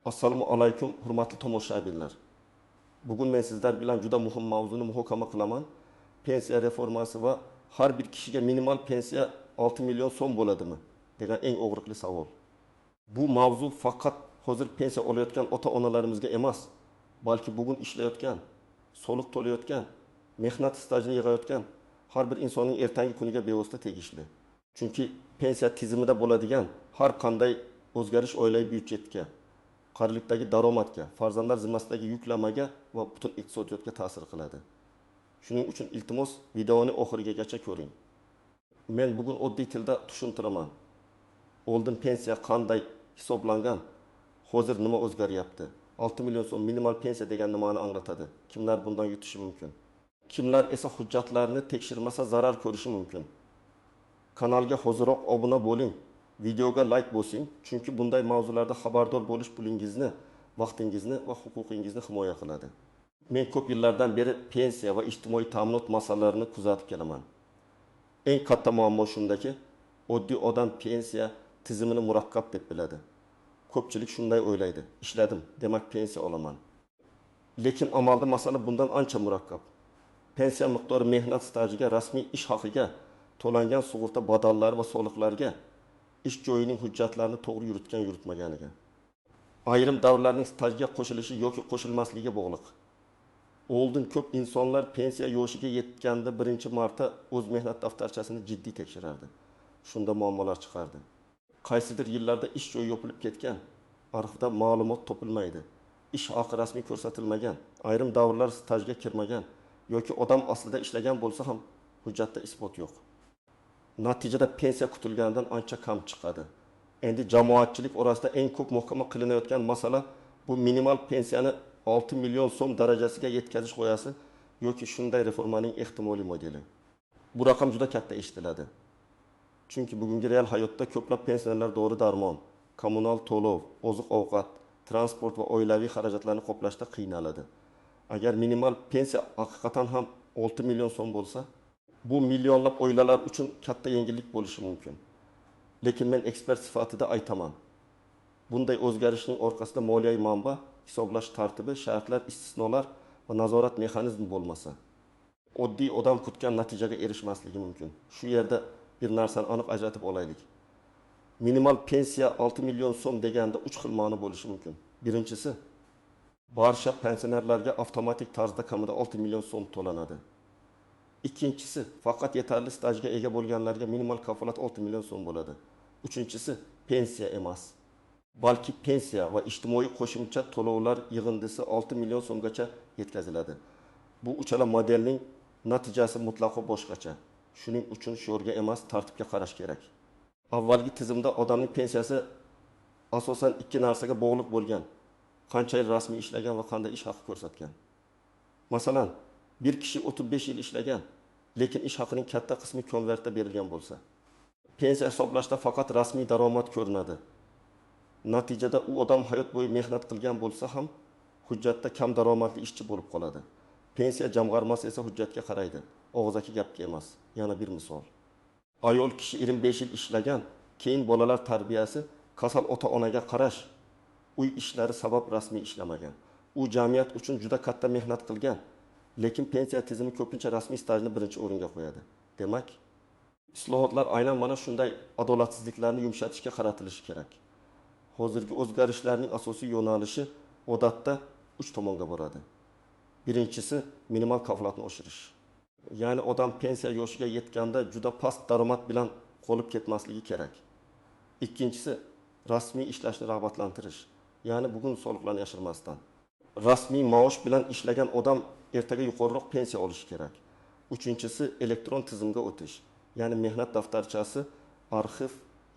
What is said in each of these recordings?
Assalomu alaykum, hurmatli tomoshabinlar. Bugun men sizlar bilan juda muhim mavzuni muhokama qilaman. Pensiya reformasi va har bir kishiga minimal pensiya 6 million so'm bo'ladimi degan eng og'riqli savol. Bu mavzu faqat hozir pensiya olayotgan ota-onalarimizga emas, balki bugun ishlayotgan, soliq to'layotgan, mehnat stajini yig'ayotgan har bir insonning ertangi kuniga bevosita tegishli. Chunki pensiya tizimida bo'ladigan har qanday o'zgarish oilaviy byudjetga, qarilikdagi daromadga, farzandlar zimmasidagi yuklamaga va butun iqtisodiyotga ta'sir qiladi. Shuning uchun iltimos videoni oxirigacha ko'ring. Men bugun oddiy tilda tushuntiraman. Oldin pensiya qanday hisoblangan, hozir nima o'zgaryapti? 6 million so'm minimal pensiya degan nimani anglatadi? Kimlar bundan yutishi mumkin? Kimlar esa hujjatlarni tekshirmasa zarar ko'rishi mumkin? Kanalga hoziroq obuna bo'ling. Videoga like bosing, chunki bunday mavzularda xabardor bo'lish pulingizni, vaqtingizni va huquqingizni himoya qiladi. Men ko'p yillardan beri pensiya va ijtimoiy ta'minot masalalarini kuzatib kelaman. Eng katta muammo shundaki, oddiy odam pensiya tizimini murakkab deb biladi. Ko'pchilik shunday o'ylaydi. Ishladim, demak pensiya olaman. Lekin amalda masala bundan ancha murakkab. Pensiya miqdori mehnat stajiga, rasmiy ish haqiga, to'langan sug'urta badallari va soliqlarga, ish joyining hujjatlarini to'g'ri yuritgan yuritmaganiga, ayrim davrlarning stajga qo'shilishi yoki qo'shilmasligiga bog'liq. Oldin ko'p insonlar pensiya yoshiga yetganda birinchi marta o'z mehnat daftarchasini jiddiy tekshirardi. Shunda muammolar chiqardi. Qaysidir yillarda ish joyi yopilib ketgan, arxivda ma'lumot topilmaydi, ish haqi rasmiy ko'rsatilmagan, ayrim davrlar stajga kirmagan yoki odam aslida ishlagan bo'lsa ham hujjatda isbot yo'q. Natijada pensiya kutilganidan ancha kam chiqadi. Endi jamoatchilik orasida eng ko'p muhokama qilinayotgan masala bu minimal pensiyani 6 million so'm darajasiga yetkazish g'oyasi yoki shunday reformaning ehtimoliy modeli. Bu raqam juda katta eshitiladi. Chunki bugungi real hayotda ko'plab pensionerlar dori-darmon, kommunal to'lov, oziq-ovqat, transport va oilaviy xarajatlarni qoplashda qiynaladi. Agar minimal pensiya haqiqatan ham 6 million so'm bo'lsa, bu millionlab oilalar uchun katta yengillik bo'lishi mumkin. Lekin men ekspert sifatida aytaman. Bunday o'zgarishning orqasida moliyaviy manba, hisoblash tartibi, shartlar, istisnolar va nazorat mexanizmi bo'lmasa, oddiy odam kutgan natijaga erishmasligi mumkin. Shu yerda bir narsani aniq ajratib olaylik. Minimal pensiya 6 million so'm deganda 3 xil ma'no bo'lishi mumkin. Birinchisi, barcha pensionerlarga avtomatik tarzda kamida 6 million so'm to'lanadi. Ikkinchisi, faqat yetarli stajga ega bo'lganlarga minimal kafolat 6 million so'm bo'ladi. Uchinchisi, pensiya emas, balki pensiya va ijtimoiy qo'shimcha to'lovlar yig'indisi 6 million so'mgacha yetkaziladi. Bu uchala modelning natijasi mutlaqo boshqacha. Shuning uchun sho'rga emas, tartibga qarash kerak. Avvalgi tizimda odamning pensiyasi asosan ikki narsaga bog'liq bo'lgan: qancha yil rasmiy ishlagan va qanday ish haqi ko'rsatgan. Masalan, bir kishi 35 yil ishlagan, lekin ish haqining katta qismi konvertda berilgan bo'lsa, pensiya hisoblashda faqat rasmiy daromad ko'rinadi. Natijada u odam hayot bo'yi mehnat qilgan bo'lsa ham hujjatda kam daromadli ishchi bo'lib qoladi. Pensiya jamg'armasi esa hujjatga qaraydi, og'zaki gapga emas. Yana bir misol. Ayol kishi 25 yil ishlagan, keyin bolalar tarbiyasi, kasal ota-onaga qarash, uy ishlari sabab rasmiy ishlamagan. U jamiyat uchun juda katta mehnat qilgan, lekin pensiya tizimi ko'pincha rasmiy stajni birinchi o'ringa qo'yadi. Demak, islohotlar aynan mana shunday adolatsizliklarni yumshatishga qaratilishi kerak. Hozirgi o'zgarishlarning asosiy yo'nalishi odatda 3 tomonga boradi. Birinchisi, minimal kafolatni oshirish. Ya'ni odam pensiya yoshiga yetganda juda past daromad bilan qolib ketmasligi kerak. Ikkinchisi, rasmiy ishlashni rag'batlantirish. Ya'ni bugun soliqlarni yashirmasdan rasmiy maosh bilan ishlagan odam ertaga yuqoriroq pensiya olishi kerak. Uchinchisi, elektron tizimga o'tish. Ya'ni mehnat daftarchasi, arxiv,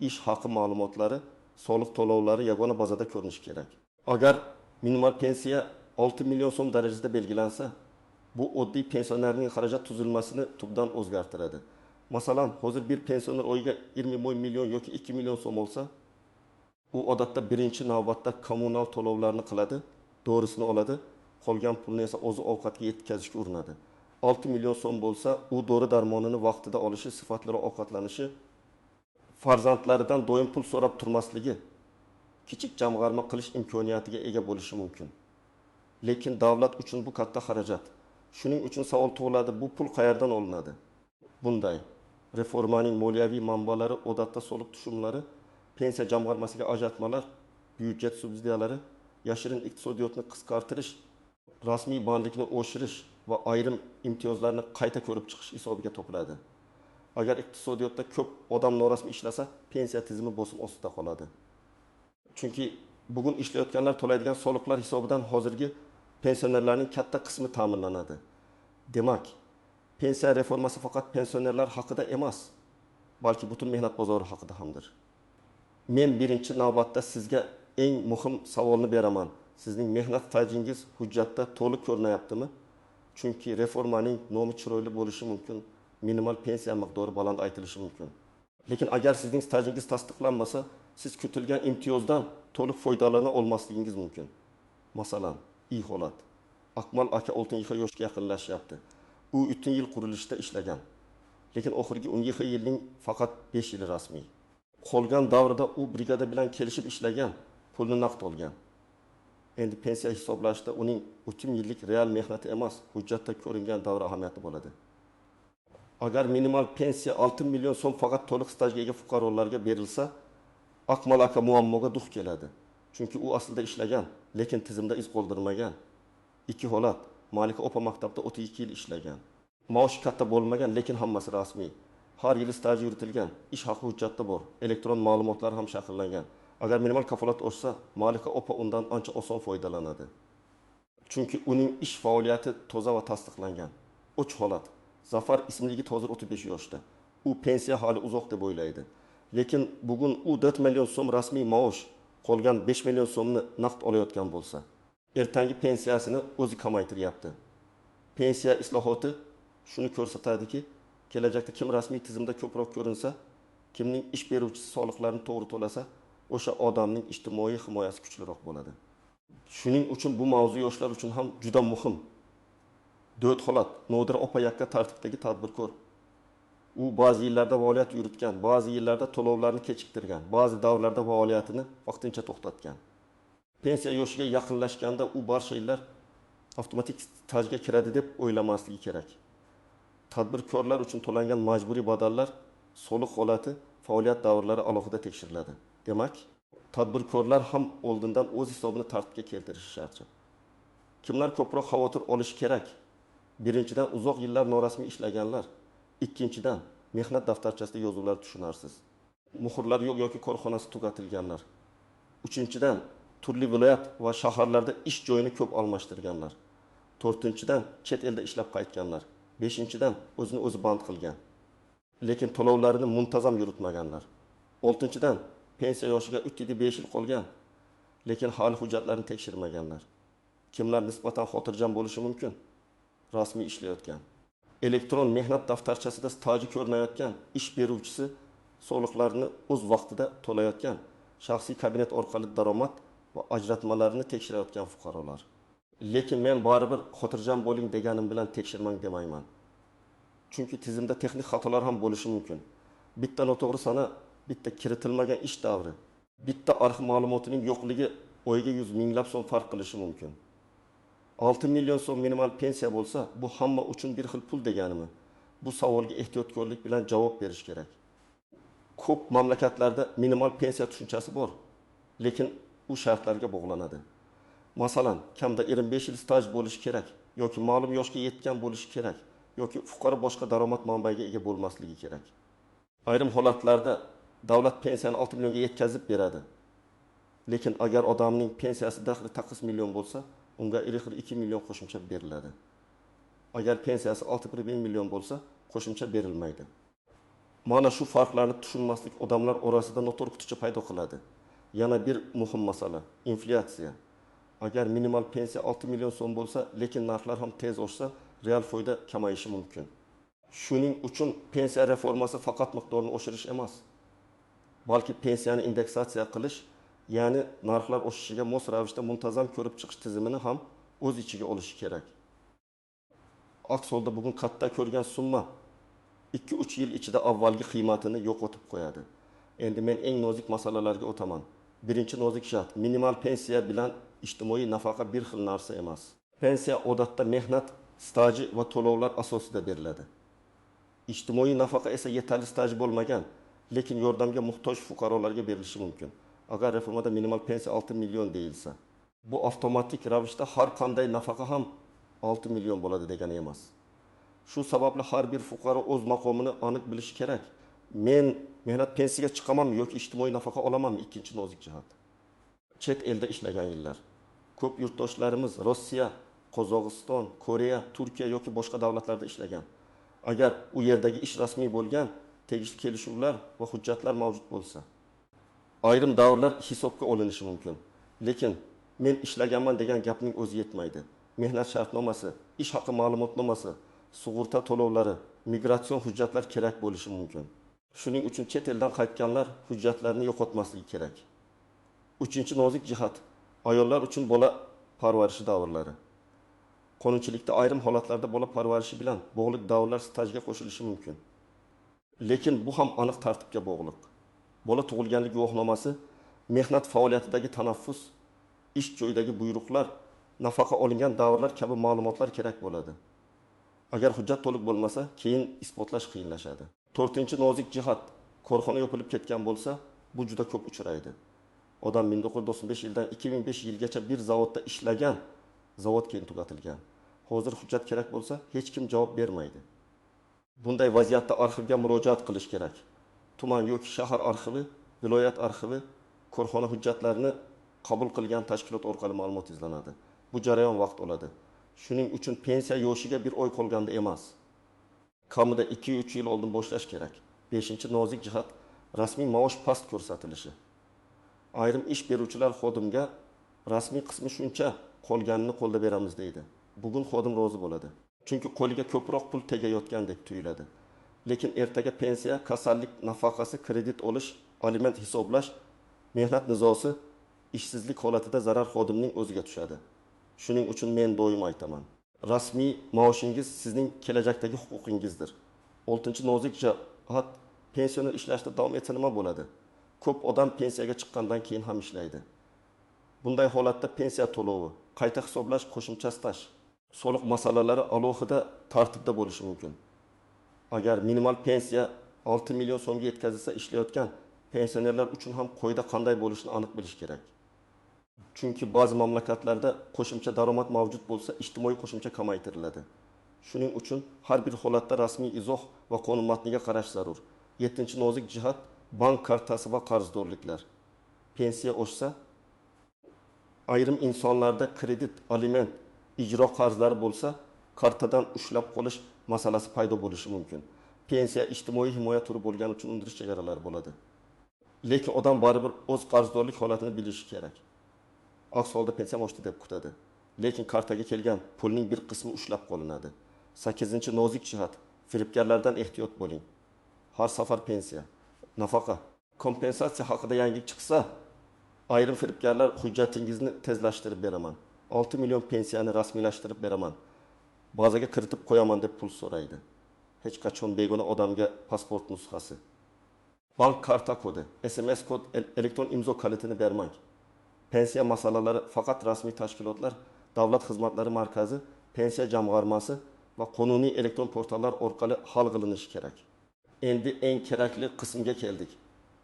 ish haqi ma'lumotlari, soliq to'lovlari yagona bazada ko'rinishi kerak. Agar minimal pensiya 6 million so'm darajasida belgilansa, bu oddiy pensionerning xarajat tuzilmasini tubdan o'zgartiradi. Masalan, hozir bir pensioner oyiga 20 million yoki 2 million so'm olsa, u odatda birinchi navbatda kommunal to'lovlarni qiladi, dorisini oladi, qolgan pulni esa o'zi ovqatga yetkazishga urinadi. 6 million so'm bo'lsa, u dori darmonini vaqtida olishi, sifatliroq ovqatlanishi, farzandlaridan doim pul so'rab turmasligi kichik jamg'arma qilish imkoniyatiga ega bo'lishi mumkin. Lekin davlat uchun bu katta xarajat. Shuning uchun savol tug'iladi, bu pul qayerdan olinadi? Bunday reformaning moliyaviy manbalari odatda soliq tushumlari, pensiya jamg'armasiga ajratmalar, byudjet subsidiyalari, yashirin iqtisodiyotni qisqartirish, rasmiy bandlikni oshirish va ayrim imtiyozlarni qayta ko'rib chiqish hisobiga topiladi. Agar iqtisodiyotda ko'p odam norasmiy ishlasa, pensiya tizimi bosim ostida qoladi. Chunki bugun ishlayotganlar to'laydigan soliqlar hisobidan hozirgi pensionerlarning katta qismi ta'minlanadi. Demak, pensiya reformasi faqat pensionerlar haqida emas, balki butun mehnat bozori haqida hamdir. Men birinchi navbatda sizga eng muhim savolni beraman. Sizning mehnat stajingiz hujjatda to'liq ko'rinyaptimi? Chunki reformaning nomi chiroyli bo'lishi mumkin, minimal pensiya miqdori baland aytilishi mumkin. Lekin agar sizning stajingiz tasdiqlanmasa, siz kutilgan imtiyozdan to'liq foydalana olmasligingiz mumkin. Masalan, iyi holat. Akmal aka 6 yoshga yaqinlashyapti. U 3 yil qurilishda ishlagan. Lekin oxirgi 12 yilning faqat 5 yili rasmiy. Qolgan davrida u brigada bilan kelishib ishlagan, pulni naqd olgan. Endi pensiya hisoblashda uning 3 yillik real mehnati emas, hujjatda ko'ringan davr ahamiyati bo'ladi. Agar minimal pensiya 6 million so'm faqat to'liq stajga ega fuqarolarga berilsa, Akmal aka muammoga duch keladi. Chunki u aslida ishlagan, lekin tizimda iz qoldirmagan. 2 holat. Malika opa maktabda 32 yil ishlagan. Maoshi katta bo'lmagan, lekin hammasi rasmiy. Har yili staj yuritilgan, ish haqi hujjatda bor, elektron ma'lumotlar ham shakllangan. Agar minimal kafolat oshsa, Malika opa undan ancha oson foydalanadi. Chunki uning ish faoliyati toza va tasdiqlangan. 3 holat. Zafar ismli yigit hozir 35 yoshda. U pensiya hali uzoq deb o'ylaydi. Lekin bugun u 4 million so'm rasmiy maosh, qolgan 5 million so'mni naqd olayotgan bo'lsa, ertangi pensiyasini o'zi kamaytiryapti. Pensiya islohoti shuni ko'rsatadiki, kelajakda kim rasmiy tizimda ko'proq ko'rinsa, kimning ish beruvchisi soliqlarni to'g'ri to'lasa, o'sha odamning ijtimoiy himoyasi kuchliroq bo'ladi. Shuning uchun bu mavzu yoshlar uchun ham juda muhim. 4 holat. Nodira opa yakka tartibdagi tadbirkor. U ba'zi yillarda faoliyat yuritgan, ba'zi yillarda to'lovlarni kechiktirgan, ba'zi davrlarda faoliyatini vaqtincha to'xtatgan. Pensiya yoshiga yaqinlashganda u barcha yillar avtomatik stajga kiradi deb o'ylamasligi kerak. Tadbirkorlar uchun to'langan majburiy badallar, soliq holati, faoliyat davrlari alohida tekshiriladi. Demak, tadbirkorlar ham oldindan o'z hisobini tartibga keltirishi shart. Kimlar ko'proq xavotir olishi kerak? Birinchidan, uzoq yillar norasmiy ishlaganlar. Ikkinchidan, mehnat daftarchasida yozuvlar tushunarsiz. Muhrlar yo'q yoki korxonasi tugatilganlar. Uchinchidan, turli viloyat va shaharlarda ish joyini ko'p almashtirganlar. To'rtinchidan, chet elda ishlab qaytganlar. Beshinchidan, o'zini o'zi band qilgan, lekin to'lovlarini muntazam yuritmaganlar. Oltinchidan, pensiya yoshiga 3-5 yil qolgan, lekin hali hujjatlarini tekshirmaganlar. Kimlar nisbatan xotirjam bo'lishi mumkin? Rasmiy ishlayotgan, elektron mehnat daftarchasida staji ko'rinayotgan, ish beruvchisi soliqlarni o'z vaqtida to'layotgan, shaxsiy kabinet orqali daromad va ajratmalarni tekshirayotgan fuqarolar. Lekin men baribir xotirjam bo'ling deganim bilan tekshirmang demayman. Chunki tizimda texnik xatolar ham bo'lishi mumkin. Bitta noto'g'ri sana, bitta kiritilmagan ish davri, bitta arxiv ma'lumotining yo'qligi oyga 100 minglab so'm farq qilishi mumkin. 6 million so'm minimal pensiya bo'lsa, bu hamma uchun bir xil pul deganimi? Bu savolga ehtiyotkorlik bilan javob berish kerak. Ko'p mamlakatlarda minimal pensiya tushunchasi bor, lekin u shartlarga bog'lanadi. Masalan, kamda 25 yil staj bo'lishi kerak yoki ma'lum yoshga yetgan bo'lishi kerak yoki fuqaro boshqa daromad manbaiga ega bo'lmasligi kerak. Ayrim holatlarda davlat pensiyani 6 millionga yetkazib beradi. Lekin agar odamning pensiyasi daxli 9 million bo'lsa, unga 2 million qo'shimcha beriladi. Agar pensiyasi 6,1 million bo'lsa, qo'shimcha berilmaydi. Mana shu farqlarni tushunmaslik odamlar orasida noto'g'ri kutucha paydo qiladi. Yana bir muhim masala inflyatsiya. Agar minimal pensiya 6 million so'm bo'lsa, lekin narxlar ham tez oshsa, real foyda kamayishi mumkin. Shuning uchun pensiya reformasi faqat miqdorni oshirish emas, balki pensiyani indeksatsiya qilish, ya'ni narxlar oshishiga mos ravishda muntazam ko'rib chiqish tizimini ham o'z ichiga olishi kerak. Aks holda bugun katta ko'rgan summa 2-3 yil ichida avvalgi qiymatini yo'qotib qo'yadi. Endi men eng nozik masalalarga o'taman. Birinchi nozik shart: minimal pensiya bilan ijtimoiy nafaqa bir xil narsa emas. Pensiya odatda mehnat staji va to'lovlar asosida beriladi. Ijtimoiy nafaqa esa yetarli staji bo'lmagan, lekin yordamga muhtoj fuqarolarga berilishi mumkin. Agar reformada minimal pensiya 6 million deyilsa, bu avtomatik ravishda har qanday nafaqa ham 6 million bo'ladi degani emas. Shu sababli har bir fuqaro o'z maqomini aniq bilishi kerak. Men mehnat pensiyaga chiqamanmi yoki ijtimoiy nafaqa olamanmi? Ikkinchi nozik jihat. Chet elda ishlagan yillar. Ko'p yurtdoshlarimiz Rossiya, Qozog'iston, Koreya, Turkiya yoki boshqa davlatlarda ishlagan. Agar u yerdagi ish rasmiy bo'lgan, tegishli kelishuvlar va hujjatlar mavjud bo'lsa, ayrim davrlar hisobga olinishi mumkin. Lekin men ishlaganman degan gapning o'zi yetmaydi. Mehnat shartnomasi, ish haqi ma'lumotnomasi, sug'urta to'lovlari, migratsion hujjatlar kerak bo'lishi mumkin. Shuning uchun chet eldan qaytganlar hujjatlarni yo'qotmasligi kerak. Uchinchi nozik jihat: ayollar uchun bola parvarishi davrlari. Qonunchilikda ayrim holatlarda bola parvarishi bilan bog'liq davrlar stajga qo'shilishi mumkin. Lekin bu ham aniq tartibga bog'liq. Bola tug'ilganlik guvohnomasi, mehnat faoliyatidagi tanaffus, ish joyidagi buyruqlar, nafaqa olingan davrlar kabi ma'lumotlar kerak bo'ladi. Agar hujjat to'liq bo'lmasa, keyin isbotlash qiyinlashadi. To'rtinchi nozik jihat: korxona yopilib ketgan bo'lsa, bu juda ko'p uchraydi. Odam 1995 yildan 2005 yilgacha bir zavodda ishlagan, zavod keyin tugatilgan. Hozir hujjat kerak bo'lsa, hech kim javob bermaydi. Bunday vaziyatda arxivga murojaat qilish kerak. Tuman yoki shahar arxivi, viloyat arxivi, korxona hujjatlarini qabul qilgan tashkilot orqali ma'lumot izlanadi. Bu jarayon vaqt oladi. Shuning uchun pensiya yoshiga bir oy qolganda emas, kamida 2-3 yil oldin boshlash kerak. Beshinchi nozik jihat: rasmiy maosh past ko'rsatilishi. Ayrim ish beruvchilar xodimga rasmiy qismi shuncha, qolganini qo'lda beramiz deydi. Bugun xodim rozi bo'ladi. Chunki qo'liga ko'proq pul tegayotgandek tuyuladi. Lekin ertaga pensiya, kasallik nafaqasi, kredit olish, aliment hisoblash, mehnat nizosi, ishsizlik holatida zarar xodimning o'ziga tushadi. Shuning uchun men doim aytaman: rasmiy maoshingiz sizning kelajakdagi huquqingizdir. Oltinchi nozik jihat: pensioner ishlashda davom etsa nima bo'ladi? Ko'p odam pensiyaga chiqqandan keyin ham ishlaydi. Bunday holatda pensiya to'lovi, qayta hisoblash, qo'shimcha staj, soliq masalalari alohida tartibda bo'lishi mumkin. Agar minimal pensiya 6 million so'mga yetkazilsa, ishlayotgan pensionerlar uchun ham qoida qanday bo'lishini aniq bilish kerak. Chunki ba'zi mamlakatlarda qo'shimcha daromad mavjud bo'lsa, ijtimoiy qo'shimcha kamaytiriladi. Shuning uchun har bir holatda rasmiy izoh va qonun matniga qarash zarur. Yettinchi nozik jihat: bank kartasi va qarzdorliklar. Pensiya oshsa, ayrim insonlarda kredit, aliment, ijro qarzlari bo'lsa, kartadan ushlab qolish masalasi paydo bo'lishi mumkin. Pensiya ijtimoiy himoya turi bo'lgani uchun undirish chegaralari bo'ladi. Lekin odam baribir o'z qarzdorlik holatini bilishi kerak. Aks holda pensiyam oshdi deb kutadi. Lekin kartaga kelgan pulning bir qismi ushlab qolinadi. Sakkizinchi nozik jihat: firibgarlardan ehtiyot bo'ling. Har safar pensiya, nafaqa, kompensatsiya haqida yangilik chiqsa, ayrim firibgarlar hujjatingizni tezlashtirib beraman, 6 million pensiyani rasmiylashtirib beraman, bazaga kiritib qo'yaman deb pul so'raydi. Hech qachon begona odamga pasport nusxasi, bank karta kodi, SMS kod, elektron imzo kalitini bermang. Pensiya masalalari faqat rasmiy tashkilotlar, Davlat xizmatlari markazi, pensiya jamg'armasi va qonuniy elektron portallar orqali hal qilinishi kerak. Endi eng kerakli qismga keldik.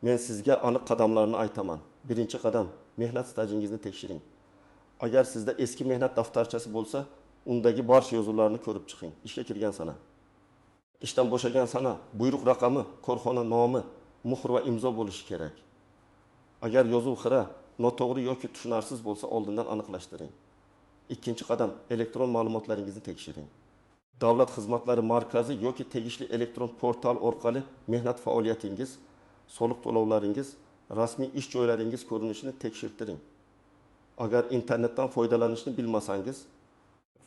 Men sizga aniq qadamlarni aytaman. Birinchi qadam: mehnat stajingizni tekshiring. Agar sizda eski mehnat daftarchasi bo'lsa, undagi barcha yozuvlarni ko'rib chiqing. Ishga kirgan sana, ishdan bo'shagan sana, buyruq raqami, korxona nomi, muhr va imzo bo'lishi kerak. Agar yozuv xira, noto'g'ri yoki tushunarsiz bo'lsa, oldindan aniqlashtiring. Ikkinchi qadam: elektron ma'lumotlaringizni tekshiring. Davlat xizmatlari markazi yoki tegishli elektron portal orqali mehnat faoliyatingiz, soliq to'lovlaringiz, rasmiy ish joylaringiz ko'rinishini tekshirtiring. Agar internetdan foydalanishni bilmasangiz,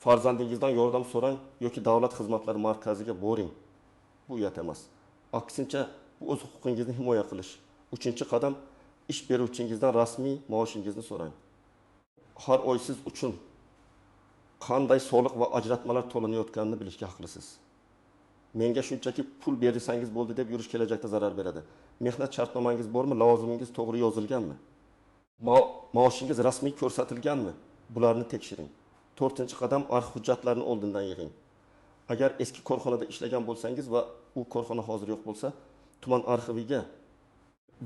farzandingizdan yordam so'rang yoki davlat xizmatlari markaziga boring. Bu uyat emas. Aksincha, bu o'z huquqingizni himoya qilish. Uchinchi qadam: ish beruvchingizdan rasmiy maoshingizni so'rang. Har oy siz uchun qanday soliq va ajratmalar to'lanayotganini bilishga haqlisiz. Menga shunchaki pul bersangiz bo'ldi deb yurish kelajakda zarar beradi. Mehnat shartnomangiz bormi? Lavozimingiz to'g'ri yozilganmi? Maoshingiz rasmiy ko'rsatilganmi? Bularni tekshiring. To'rtinchi qadam: arxiv hujjatlarini oldindan yig'ing. Agar eski korxonada ishlagan bo'lsangiz va u korxona hozir yo'q bo'lsa, tuman arxiviga,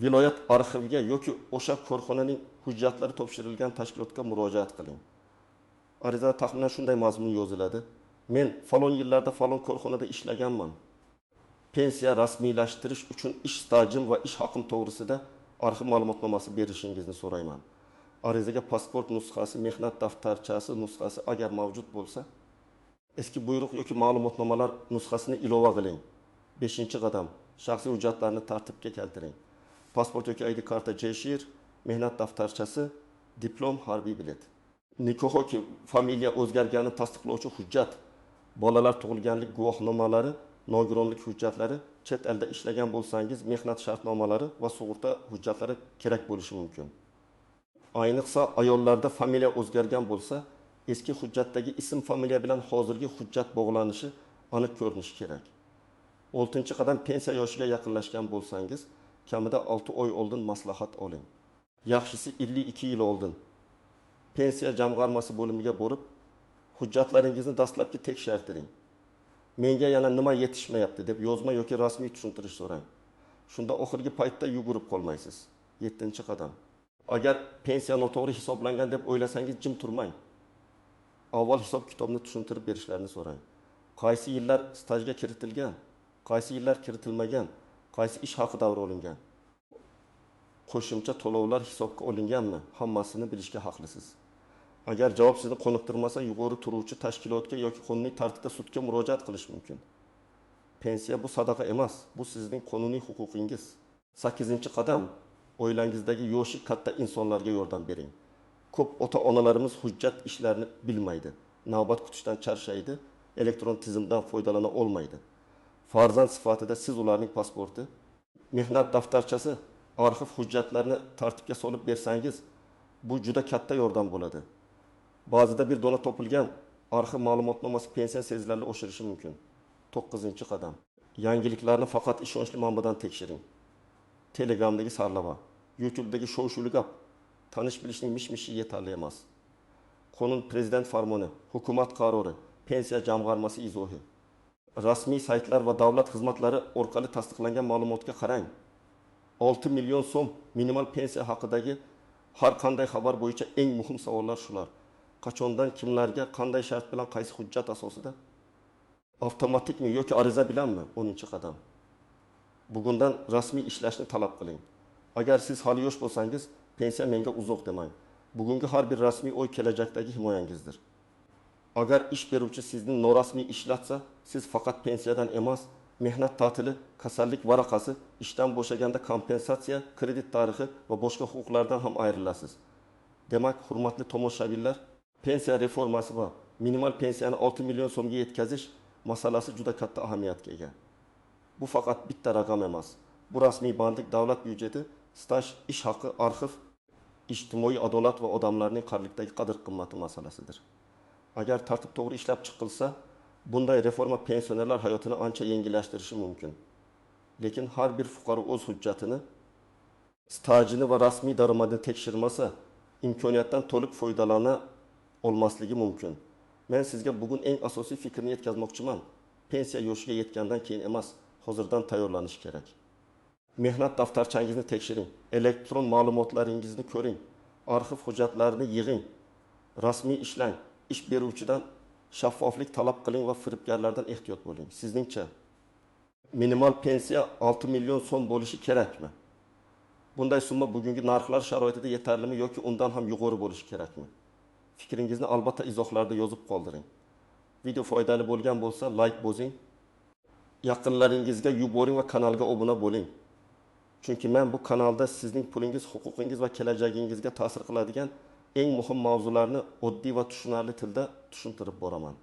viloyat arxiviga yoki o'sha korxonaning hujjatlari topshirilgan tashkilotga murojaat qiling. Arizada taxminan shunday mazmun yoziladi: Men falon yillarda falon korxonada ishlaganman. Pensiya rasmiylashtirish uchun ish stajim va ish haqim to'g'risida arxiv ma'lumotnomasi berishingizni so'rayman. Arizaga pasport nusxasi, mehnat daftarchasi nusxasi agar mavjud bo'lsa, eski buyruq yoki ma'lumotnomalar nusxasini ilova qiling. Beshinchi qadam: shaxsiy hujjatlarni tartibga keltiring. Pasport yoki ID karta JSHIR, mehnat daftarchasi, diplom, harbiy bilet. Nikoh yoki familiya o'zgarganini tasdiqlovchi hujjat, bolalar tug'ilganlik guvohnomalari, nogironlik hujjatlari, chet elda ishlagan bo'lsangiz, mehnat shartnomalari va sug'urta hujjatlari kerak bo'lishi mumkin. Ayniqsa ayollarda familiya o'zgargan bo'lsa, eski hujjatdagi ism familiya bilan hozirgi hujjat bog'lanishi aniq ko'rinishi kerak. Oltinchi qadam: pensiya yoshiga yaqinlashgan bo'lsangiz, kamida 6 oy oldin maslahat oling. Yaxshisi 52 yil oldin. Pensiya jamg'armasi bo'limiga borib, hujjatlaringizni dastlabki tekshirtiring. Menga yana nima yetishmayapti deb yozma yoki rasmiy tushuntirish so'rang. Shunda oxirgi paytda yugurib qolmaysiz. 7-qadam. Agar pensiya noto'g'ri hisoblangan deb o'ylasangiz, jim turmang. Avval hisob-kitobni tushuntirib berishlarini so'rang. Qaysi yillar stajga kiritilgan, qaysi yillar kiritilmagan, qaysi ish haqi davri olingan, qo'shimcha to'lovlar hisobga olinganmi, hammasini bilishga haqlisiz. Agar javob sizni qoniqtirmasa, yuqori turuvchi tashkilotga yoki qonuniy tartibda sudga murojaat qilish mumkin. Pensiya bu sadaqa emas, bu sizning qonuniy huquqingiz. 8-qadam. Oilangizdagi yoshi katta insonlarga yordam bering. Ko'p ota-onalarimiz hujjat ishlarini bilmaydi. Navbat kutishdan charchaydi, elektron tizimdan foydalana olmaydi. Farzand sifatida siz ularning pasporti, mehnat daftarchasi, arxiv hujjatlarini tartibga solib bersangiz, bu juda katta yordam bo'ladi. Ba'zida bir dona topilgan arxiv ma'lumotnomasi pensiya sezilarli oshirishi mumkin. 9-qadam. Yangiliklarni faqat ishonchli manbadan tekshiring. Telegramdagi sarlavha, YouTube'dagi shov-shuvli gap, tanish bilishning mish-mishi yetarli emas. Qonun, prezident farmoni, hukumat qarori, pensiya jamg'armasi izohi. Rasmiy saytlar va davlat xizmatlari orqali tasdiqlangan ma'lumotga qarang. 6 million so'm minimal pensiya haqidagi har qanday xabar bo'yicha eng muhim savollar shular. Qachondan, kimlarga, qanday shart bilan, qaysi hujjat asosida? Avtomatikmi yoki ariza bilanmi? 10-qadam. Bugundan rasmiy ishlashni talab qiling. Agar siz hali yosh bo'lsangiz, pensiya menga uzoq demang. Bugungi har bir rasmiy oy kelajakdagi himoyangizdir. Agar ish beruvchi sizni norasmiy ishlatsa, siz faqat pensiyadan emas, mehnat ta'tili, kasallik varaqasi, ishdan bo'shaganda kompensatsiya, kredit tarixi va boshqa huquqlardan ham ayrilasiz. Demak, hurmatli tomoshabinlar, pensiya reformasi va minimal pensiyani 6 million so'mga yetkazish masalasi juda katta ahamiyatga ega. Bu faqat bitta raqam emas. Bu rasmiy bandlik, davlat byudjeti, staj, ish haqi, arxiv, ijtimoiy adolat va odamlarning qarilikdagi qadr-qimmati masalasidir. Agar tartib to'g'ri ishlab chiqilsa, bunday reforma pensionerlar hayotini ancha yengillashtirishi mumkin. Lekin har bir fuqaro o'z hujjatini, stajini va rasmiy daromadini tekshirmasa, imkoniyatdan to'liq foydalana olmasligi mumkin. Men sizga bugun eng asosiy fikrni yetkazmoqchiman. Pensiya yoshiga yetgandan keyin emas, hozirdan tayyorlanish kerak. Mehnat daftarchangizni tekshiring, elektron ma'lumotlaringizni ko'ring, arxiv hujjatlarini yig'ing, rasmiy ishlang, ish beruvchidan shaffoflik talab qiling va firibgarlardan ehtiyot bo'ling. Sizningcha minimal pensiya 6 million so'm bo'lishi kerakmi? Bunday summa bugungi narxlar sharoitida yetarlimi yoki undan ham yuqori bo'lishi kerakmi? Fikringizni albatta izohlarda yozib qoldiring. Video foydali bo'lgan bo'lsa, like bosing, yaqinlaringizga yuboring va kanalga obuna bo'ling. Chunki men bu kanalda sizning pulingiz, huquqingiz va kelajagingizga ta'sir qiladigan eng muhim mavzularni oddiy va tushunarli tilda tushuntirib boraman.